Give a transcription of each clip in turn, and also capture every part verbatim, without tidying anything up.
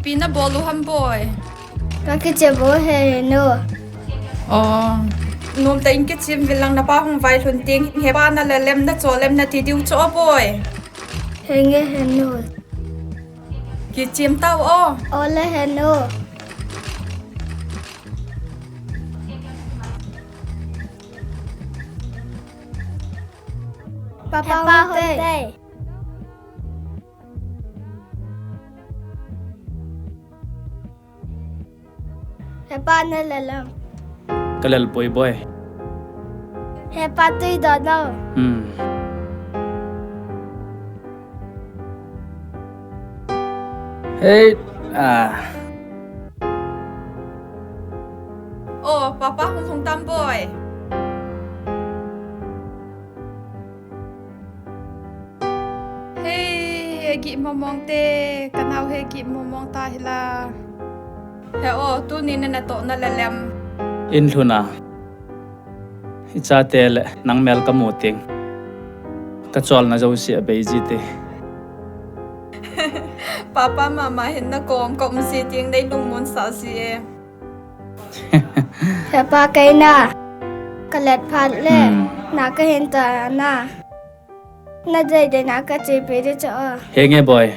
Ipi nabol u ham boi? Ka kichep u ahi nu. Oh. Nomtah in kichep uvin lang, napa hung vailhun teng hepa nalelem nacholem nati diu chu o boi. Henge he nu. Kichep tau o. Ole he nu. Papa, hepa hung tei. Hepa nalelem. Kalel poi boi. Hepa tui doh no. Hmm. Hey, ah. Oh, papa hung lhung tam boi. Hey, gih momong te, kanao he gih momong ta hila. He o, tuni nana toh nalelem. In lhun a. Ichate le nang mel kamu teng, kacholna jouse abei jite. Papa mama hin nakom kaum ji teng neilungmon sah ji e. Hepa kei na, kalet phat le, hmm, na kahin ta na. Nadei dei na kachepi ding chu o. Henge boi.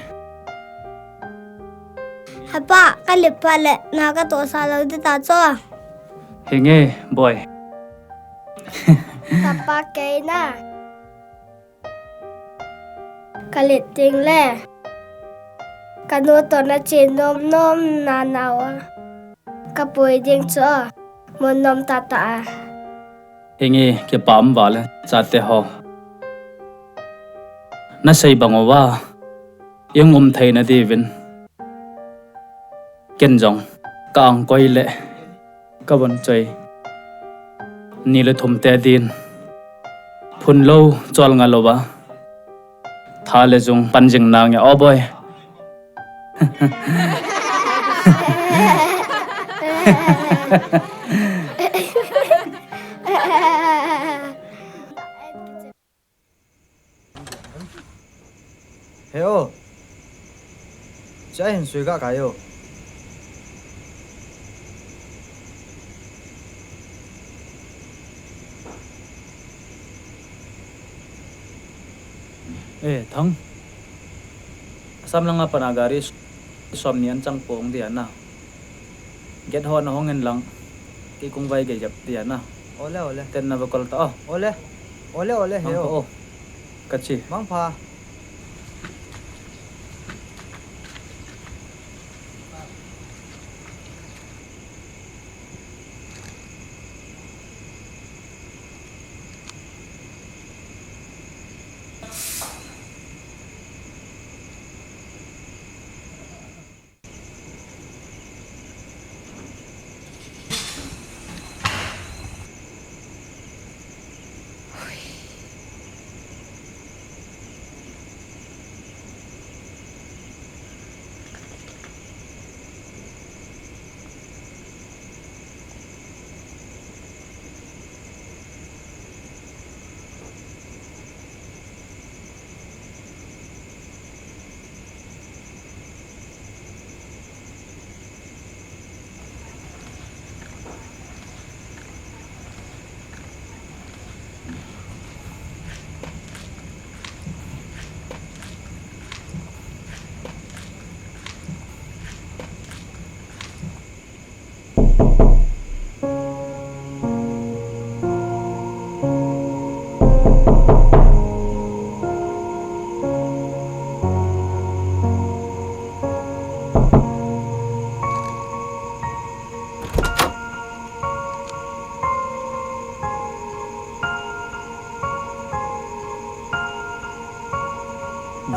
Hepa, kalet phat le, na katoh sah lou ding ta chu. Henge boi. Hepa kei na. Kalet teng le, kanu toh nache nom nom na nao a kapui ding chu o, mun nom tahtah a. Henge, kipa um vale chate ho. Nasei bang uva, i hung um theina diuvin ken jong ka angkoi le ka von choi ni le thum te din phun lou, chol nga louva, tha le jung pan jing nange o boi. He o. Cha hin sui ga kai o. Eh, Thang. Assam langa pana gari som ni an chang pong dia na. Gate ho nahong in lang, kei kong vai gei jep dia na. Ole, ole. Ten na va call ta o. Ole. Ole, ole, he o. Mangpha o. Kachi. Mangpha.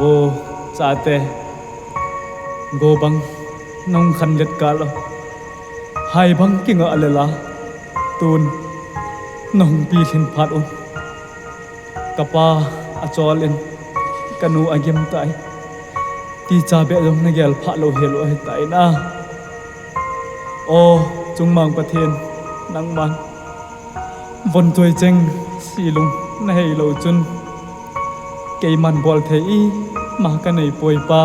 Vo chate, go bang nahung khanlet kah a, hai bang kingah lel a, tun nahung pilhin phat un. Kapa achol in, kanu agim tai. Ti cha beh jong nagel phah lou helou ahitai na. O, Chungmang Pathen, nangman von choi cheng silung nahei lou chun, keiman bol thei ima kanei poi Pa.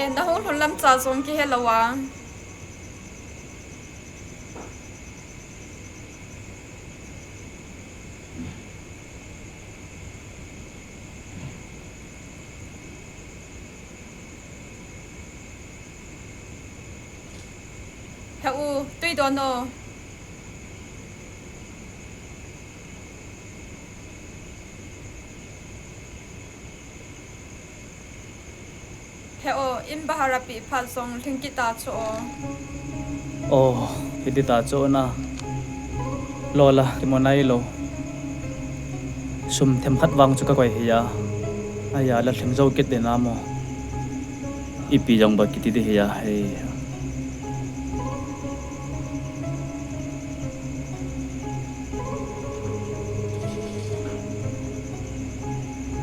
Na hung lhun lam cha jong kihe lou a. He u, tui don o. He o, in bahar a pi phat jong lhing kit ta chu o. O, hiti ta chu na. Lola, kimu nai lou. Sum themkhat vang chu ka koi hi a. Aya la lhing jou kit ding a mo. Ipi jong ba kiti ding hi a, hei.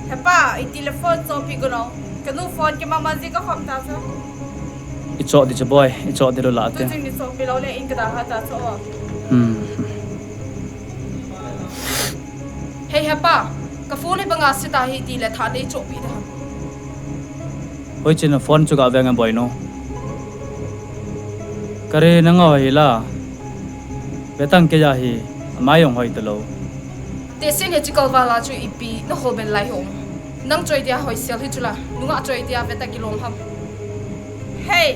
He pa, i telephone chohpeh gon o. Ka nu phone kimama ji ka khom ta chu. I choh ding chu boi, i choh ding lou la te. Tu jing ni chohpeh lou le in ka da ha ta chu. Hmm. Hei he pa, ka phone hi banga se ta hi ti le tha nei chohpeh da ham. Hoi chin phone chu ka veng a boi nu. Ka re na ngau hi la. Ve tang kei a hi, amai jong hoi ta lou. Te sin he chikal vala chu ipi na hol ben lai hom. Nang choi dia hoi sel hi chu la, nungah choi dia ve ta kilom ham. Hei,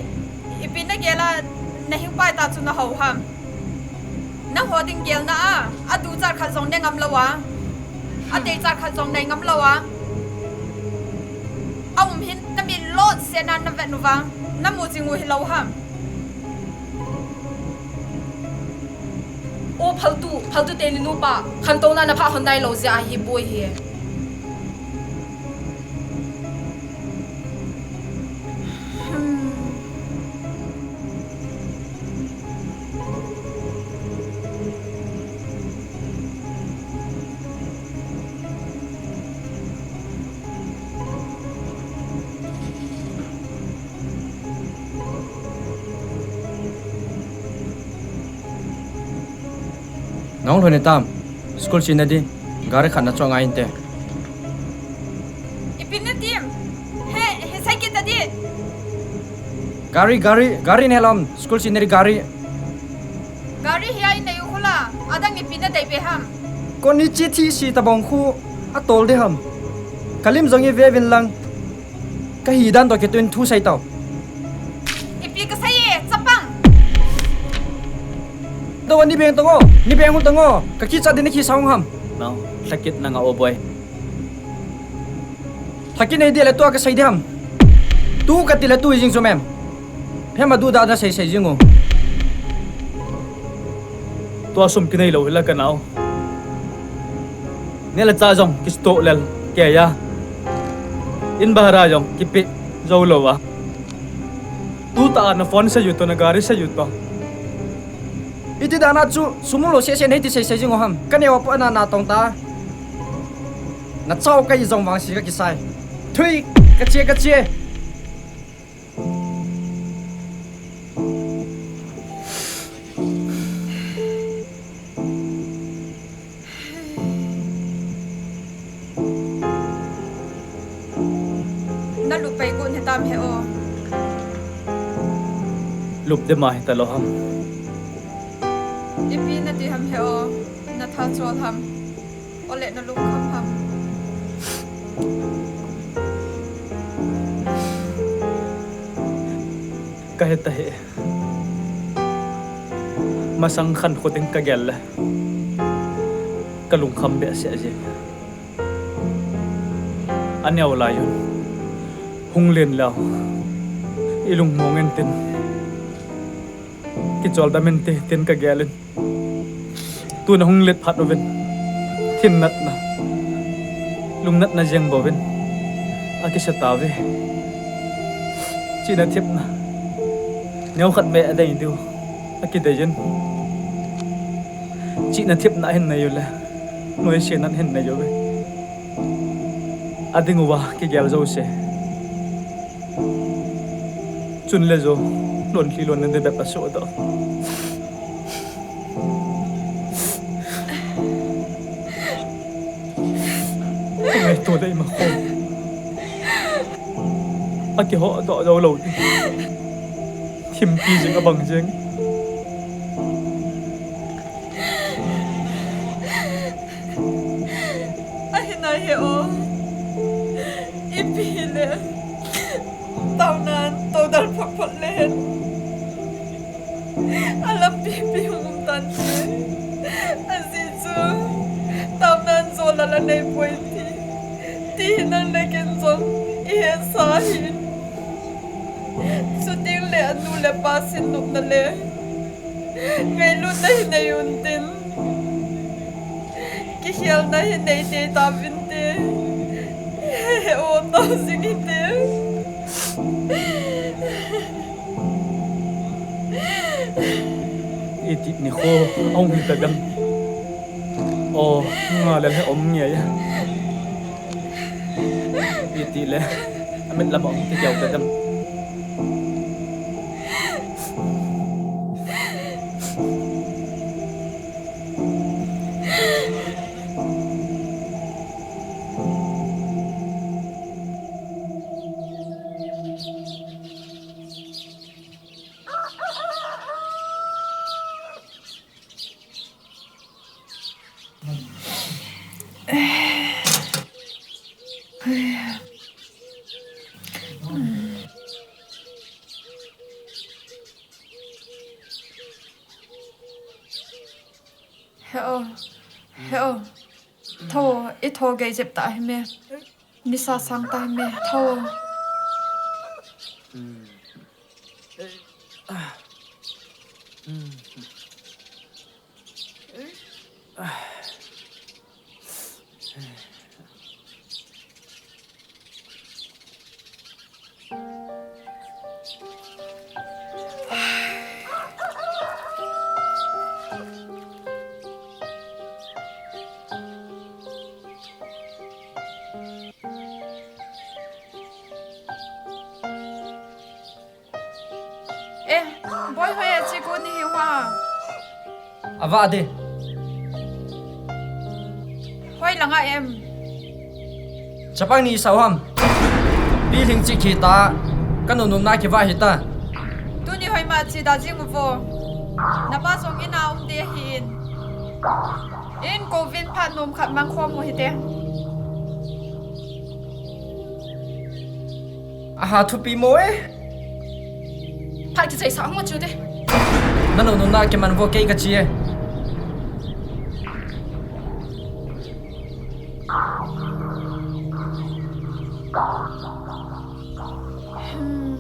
ipi na gel a, na hing pai ta chu na hou ham. Na ho ding gelna a, a duchat khat jong ne ngam lou a. A deichat khat jong nei ngam lou a. A um hin na mit lot se na na vet nu va. Na mu jing u hi lou ham. O phaltu, phaltu teni nupa, khantouna na pha hon nai lou jeh a hi boi hi. Hmm. Nang lhon ni tam, school chena di, gari khat na cho ngai inte. Ipi na tim, he, he sai kit ta di. Gari, gari, gari ne lom, school chena di gari. Gari hi a in nei u khu la, adang ipi na dei be ham. Kon ni chi thi si ta bong khu, a tol de ham. Ka lim jong i ve vin lang. Ka hi dan to ke tun thu sai tau. Ipi ka sai e, chapang. To ni beng to ngo, ni beng hu to ngo. Ka ki cha de ni ki saung ham. Nang, sakit na nga o boy. Lhakit nei di le tua ka sei di ham. Tu ka ti le tu jing chu mem. Phem a du da na sei sei jing u. Tua sum kinei lou hi la ka nau. Ne la cha jong kisto lel kei a. In bahar a jong kipe jou lou a. Tu ta na phone sei u to na gari sei u to. Iti dan a chu sum lou se se nei ti sei sei jing u ham. Ka neo pa na na tong ta. Na chau ka i jong vang si ka kisai. Thui, ka che, ka che. Na lup pai gon he tam he o. Lup de ma he ta lou ham. Ipi na ti ham he o. Na tha chol ham. O le na lungkham ham. Ka he ta he. Masang khan khu ding ka gel le. Ka lungkham behseh jing. A neo lai un. Hung len leu. I lungmong in tin. Kichol dam in te, tin ka gel in. Tun a hung let phat uvin. Thin natna. Lung natna jeng bouvin. A kisa tauve. Chihna thepna. Neo khat me a dei diu. A kidei in. Chihna thepna hin nei u le. Noi se nan hin nei uve. A ding uva kigel jouse. Chun le jo, lon thli lon nan de bep a so do. Ngai to le ima kho. Akiho doh doh lou. Thimpi jing abang jing. Ahi nai he o. Ipi le. Taonan todal phot phot le. Alampi pi hung um tante. Ajeh chu taonan jo la la nei poi ti. Ti hi nang le ken jong i he sa hi. Chuteng le anu le apa sin nopna le ngailutna hi nei un tin. Kikhelna hi nei tei tauvin te. He o, tao jing hite. Iti nikho ahung hita dem. O, nga le le om nge ya. Iti le. Amit lam ahung ti keu ta dem. He o, he o. Tho, i tho gei jep ta hi me. Nisa sang ta hi me. Tho. Eh, boi hoi a chi ko ni hi wa. Ava de. Hoi langa em. Chapang ni sao ham. Pi hling chi khi ta. Ka nunung na ki va hi ta. Tuni hoi ma chi da jing vo. Na pa song ina um de hin. In kovin phat nom khat mang khom mo hite. Aha thupi mo e. Phat kichai sa mo chu te. Na nunung na kiman vo kei ka chi e. Hmm.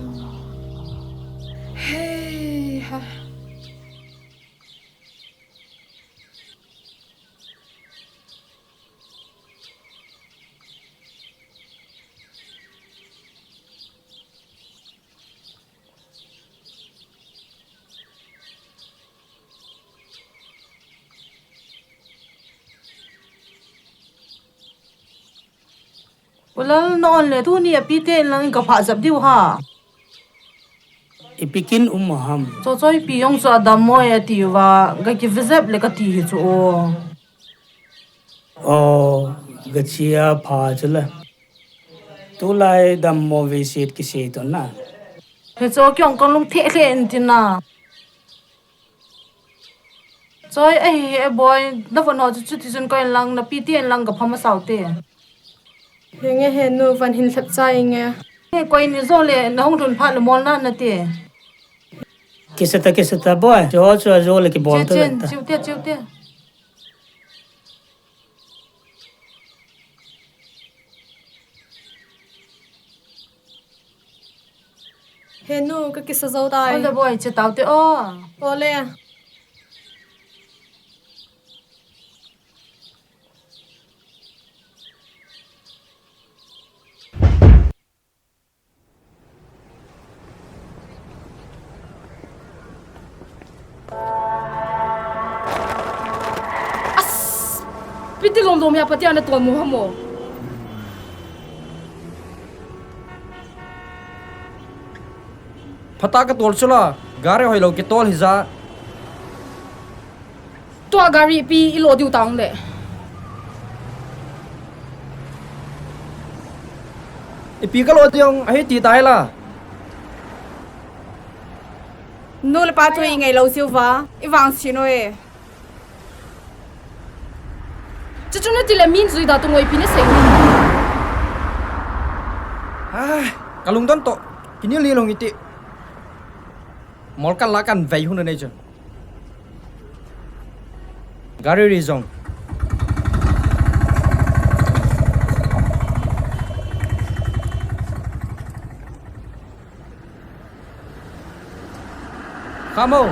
Hey, ha. U Lal, na on le tuni a pi te in lang in ka phah jep diu ha. Ipi kin um a ham. Chochoi pi jong chu a dam mo e ati uva, ka ki ve jep le ka ti hi chu o. O, ka chi a pha chu le. Tulai dam mo ve set ki se to na. He cho kyong ka lung the the in ti na. Choi, ahi he boi, na von ho chu chuti chun koi lang, na pi ti in lang ka pha ma sao te. He nge he nu van hin lhep cha i nge. He koi ni jo le, na hung lhun pha le mol na na te. Kisa ta, kisa ta boi, cho cho jo le ki bol ta ta. Chiu te, chiu te. He nu, ka kisa jo tai. Ole boi, che tau te o. Ole. As! Piti lom lom ya pati ana tol mo hamo. Phata ka tol chula, gari hoi lo ki tol hi ja. Tua gari pi i lo diu tang le. Ipi kalo jong ahi ti tai la. Nu le pa thu ingai lou jiu va, ivangse nui. Chuchu nati le min jui da tu ngoi pi na sei. Ai, kalungdon to. Kinil ni long iti. Mol kan la kan vei hun nei chu. Gari ri jong. Khamo.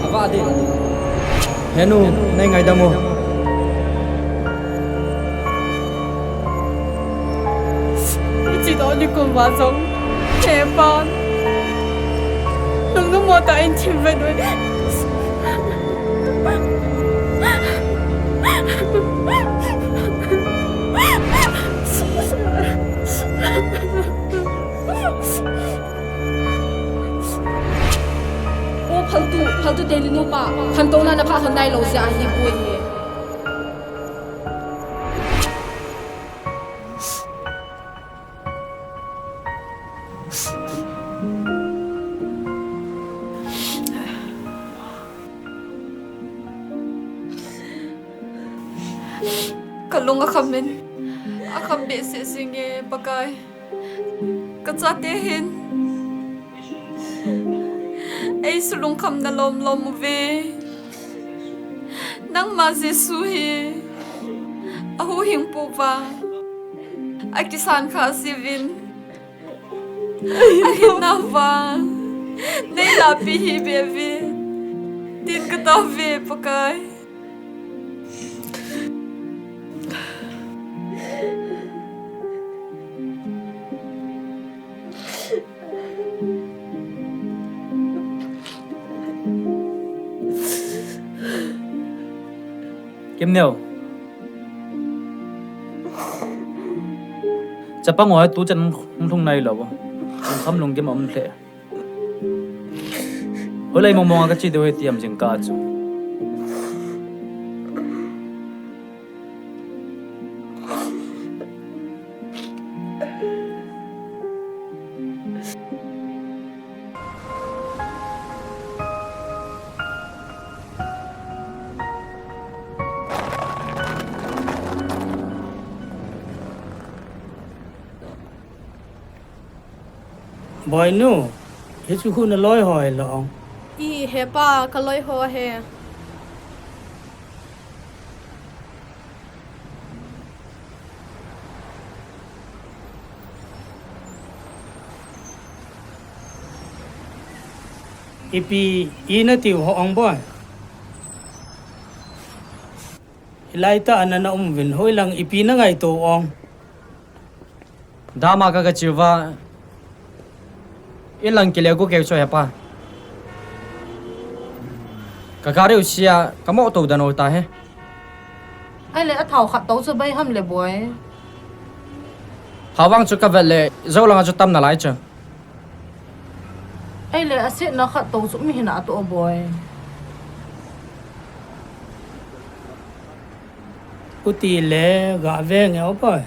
Ava de. Henu, nei ngaidam o. Ichi do ni kum va jong. He pan. Nung nung mo ta in thim ve nui. O phaltu, phaltu teni nupa, khantouna na pha hon nai lou jeh ahi poi. Kalung akham in, akham behseh jing e Pakai. Kachate hin, eisei lungkham na lom lom uve. Nangma Jesu hi ahuhhingpu vang akisan kha jiuvin, ahinna vang nei lapi hih beh uvin tin katao ve Pakai. Kimneo. Chapang ho tu chan hung lhung nailou. Lungkham lunggim aum lheh. Hoilai mong mong a kache diu ahi ti ham jingkah chu. Boinu, hichu khu naloi ho hilou? I, hepa, kaloi ho ahi. Ipi, i natiu ho ong boi? Hilai tah a nana um uvin, hoilang ipi nangaito ong? Dam a ka, kache uva, inlang kile gu keu chu hepa. Ka gari u sia, kamo tou dan u tahi. Ahile athao khat tou chu bai ham le boi. Thao vang chu kavet le, jou langa chu tam nalai chu. Ahile asetna khat tou chu um hina atoh boi. Uti le gave nge o boi.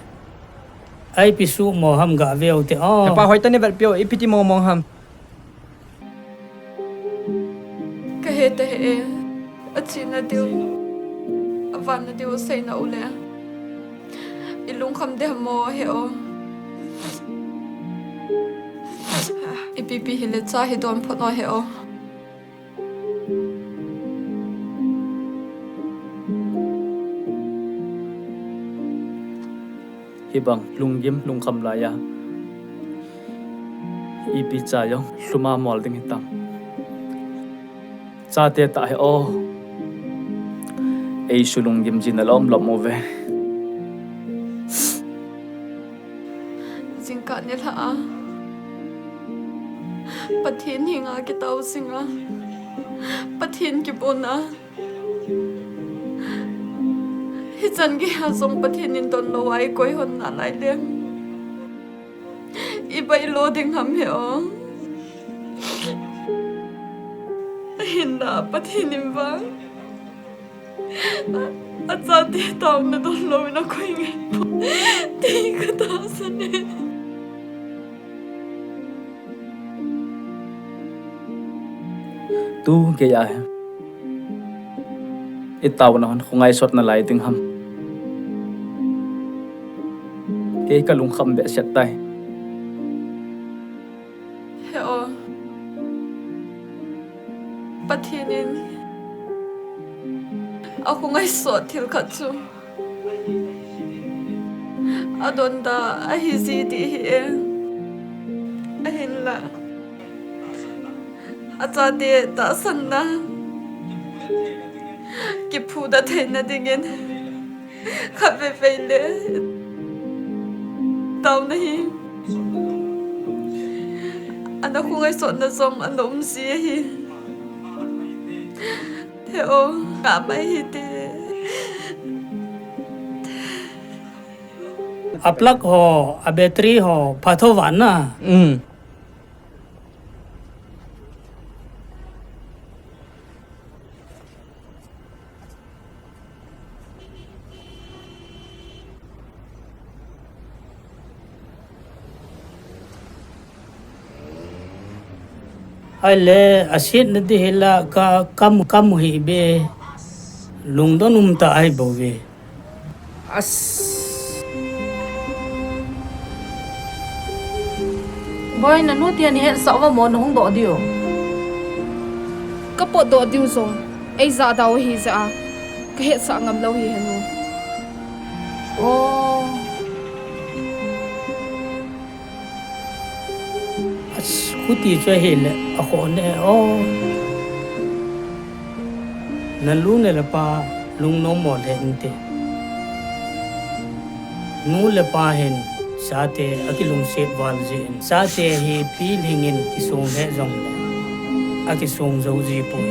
Ipi suhmo ham gave u te o. Hepa hoitah in vetpi o, ipi ti mong mong ham. Kahe tahih e, achena diu, avanna diu seina u le. Ilungkham ding ham o he o. Ipi pi hile cha hi don phot o he o. Hibang lunggim lungkham laiya ipi cha jong lhum a mol ding hitam. Chate tah hi o. Ei su lunggim jin alom lom uve. Jingkah nilhah a Pathen henga kitao jinga, Pathen kibuna, hichan geiya jong Pathen in donlou a ikoi hon nalai leng, ibailo ding ham he o. Ahinla Pathen in vang achate taona donlouvin akoi ngai poi ti katahsan e. Tu geiya hi itaona hon khongai sot nalai ding ham? Kei kalungkham behseh tai. He o. Pathen in akhongai sot thil khat chu adonda ahi ji ding ahi e. Ahinla achate tahsanna kiphuda theina dingin khatvei vei le taona hi ana khongai sotna jong ana um ji ahi. He o, ngah mai hite. A plug ho, a battery ho, phatho vana. Mm. Ahile, asetna ding hila ka, kam, kam hi be, lungdon um ta ahi bou ve. As. Boi, nanu tia nahetsah uva mo, nahung doh diu? Kapotdoh diu jong eija dau ahi jeh a kahetsah ngam lou hi henu. Oh. As, khuti chu ahile, akhoh ne o. Nalu nale pa lungnom mo le inte. Nu le pa hin chate akilungset val jin, chate hi pilhing in kisong le jongle akisong jou ji poi.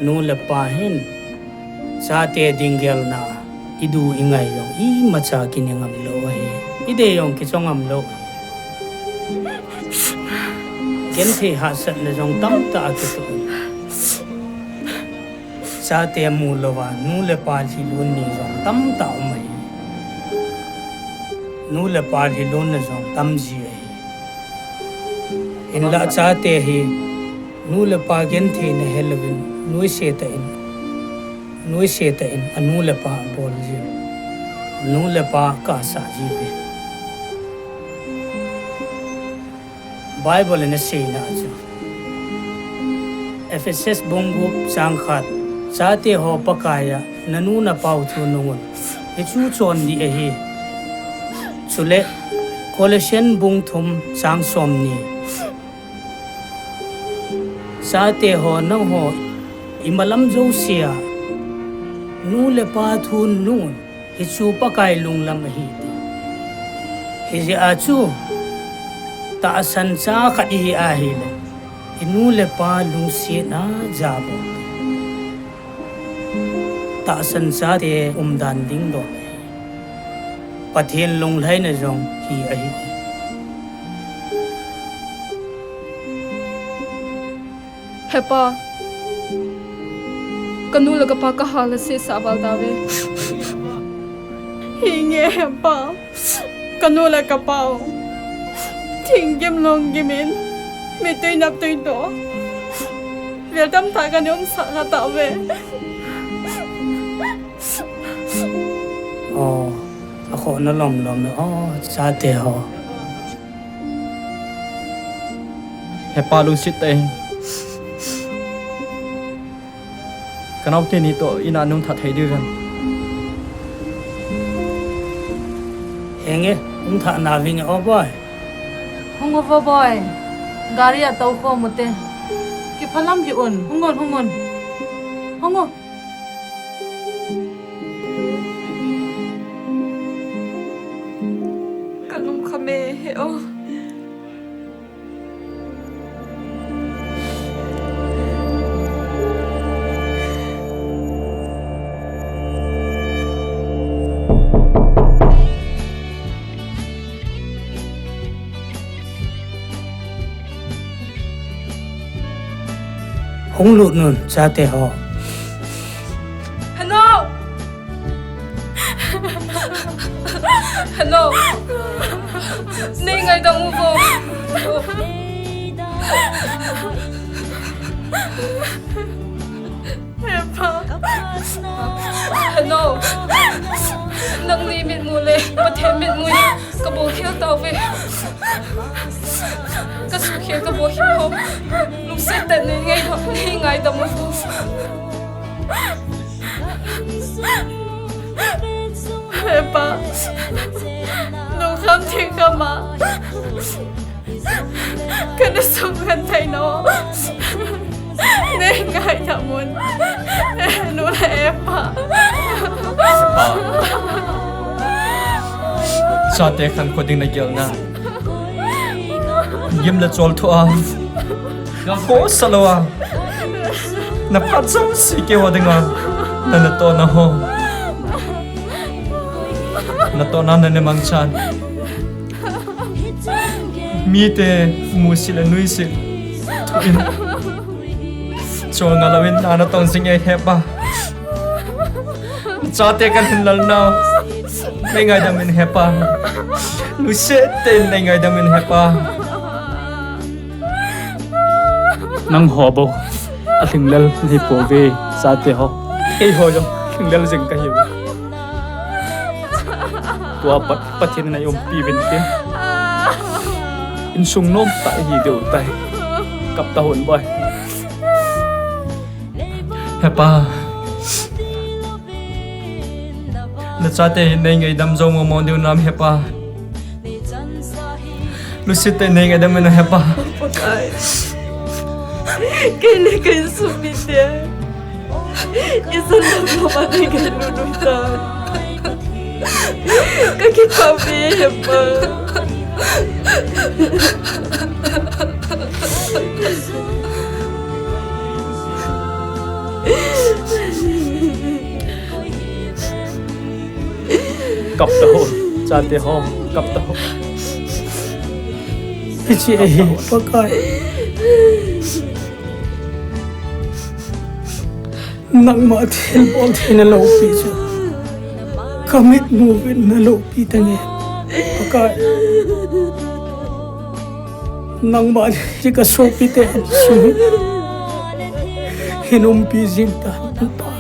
Nu le pa hin chate ding gelna, idu ingai jong imacha kine ngam lou ahi. Idei jong kicho ngam lou. Genthei hahsatna jong tamtah akitoh. Chate mu louva nu le pa lhilun ni jong tamtah um ahi. Nu le pa lhilunna jong tam ji ahi. Hinlah chate hi nu le pa gentheina helouvin, nuisat tah in, nuisat tah in anu le pa abol jiu, nu le pa akasah jiuve. Bible in aseina chu, Ephesus bung gup chang khat, chate ho Pakaiya nanu napau thu nungun, hichu chondih ahi. Chule Colossian bung thum chang somni, chate ho nangho imalam jousea nu le pa thu nungun, hichu Pakai lunglam ahi ti. Hijeh a chu tahsan cha khat ihi ahile, inu le pa lungsetna jabol. Tahsan chate umdan ding don ahi. Pathen lunglhaina jong hi ahi. He Pa, kanu le kapa kahal asesah val tauve. Hinge he Pa, kanu le kapau thinggim lunggimin, mitui naptui toh vel tamtah kana umsah kha tauve. O, akhohna lomlom e, o, chate ho. He Pa, lungset tah in kanaote ni toh ina nung thah thei diu vem? Henge, hung thah nauvinge o boi. Hung uvo boi. Gari a tou khom u te. Kiphalam hih un. Hung un, hung un. Hung un. Ka lungkham e he o. Hung lut un, chate ho. Heno! Heno! Nei ngaidam uvo. Hepa. Heno. Nangni mitmu le Pathen mitmu hi ka bolkhel tauve. Ka suhkhel ka bolkhel ho. Lungset tah in nei ngai, nei ngaidam uvo. Hepa. Lungkham thingkham a. Kana sum ngen thei nau. Nei ngaidam un. Nu le pa. Chate khankho ding na gel na. Gim le chol thu a. Khosa lou a. Na phat jouse keiho dinga. Na natohna ho. Natohna na ne mangchan. Mite musit le nuisit. Chol ngal louvin na natong jing e hepa. Chate kahin lal nau. Nei ngaidam in hepa. Lungset tah in nei ngaidam in hepa. Nangho bou alhinglel nei pouve chate ho. Keiho jong lhinglel jing kahiu. Tua pat Pathen in eiumpi uvin tin. Insung nom tah ihi diu tai. Kap tahon boi. Hepa. Na chate hi nei ngaidam jou momo diu nam hepa. Lungset tah in nei ngaidam in hepa. Pakai. Kei le ka insung mite. Isan lo ma te ka lulu ta. Ka kipah ve hepa. Kap taho, chate ho, kap taho. Hiche ahi, Pakai. Nangma thilbol thei na loupi chu. Ka mitmu uvin na loupi tange. Pakai. Nangma hi ka sopite sung hin umpi jing tan Pa.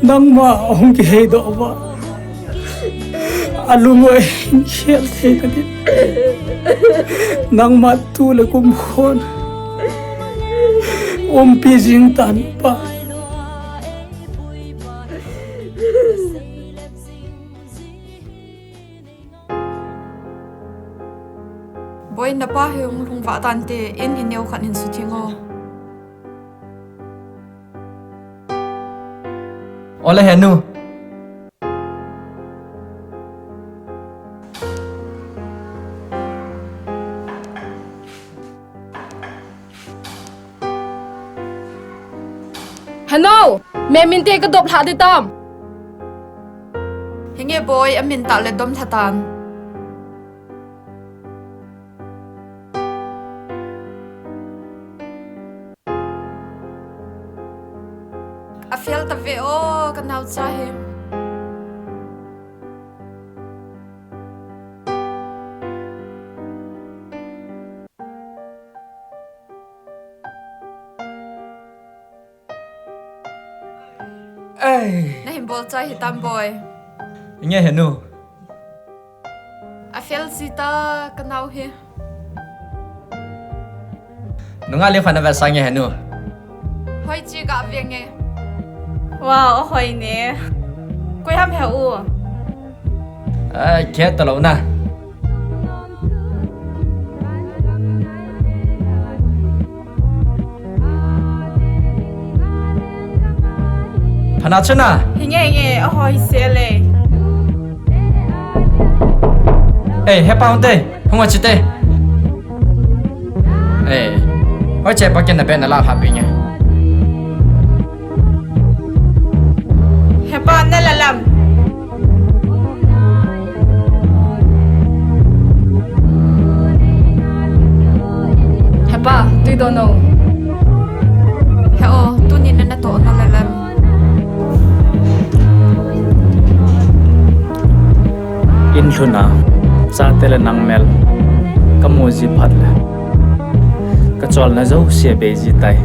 Nangma hung kiheidoh uva. Alung u ahin khel thei tadin. Nangma tu le kum khon umpi jing tan Pa. Boi, napa hi hung lhung vah tante, in hi neo khat hin sutheng o. Ole henu. Henu, me minte ka dop lha di tam. Hinge boi, amin tah le dom lha tan. A fel ta ve o, ka naocha hi. Ei. Na hin bol chai hi tam boi. Nge henu. A fel si ta ka nao hi. Nunga le khana va sa nge henu. Hoi chi ga ve nge. Wow, hoi ne. Koi ham he u. Ai, khe ta lo na. Phana chuna. Hinge, hinge, aho hi se le. Ei, hepa hung te, hung a chi te. Ei, hoi che pa ken na be na la ha pi nge. Hepa na la lam. Hepa, tui do no. He o, tuni na na to na la lam. In lhun a, chate le nang mel ka mu ji phat le, ka cholna jouse bei ji tai.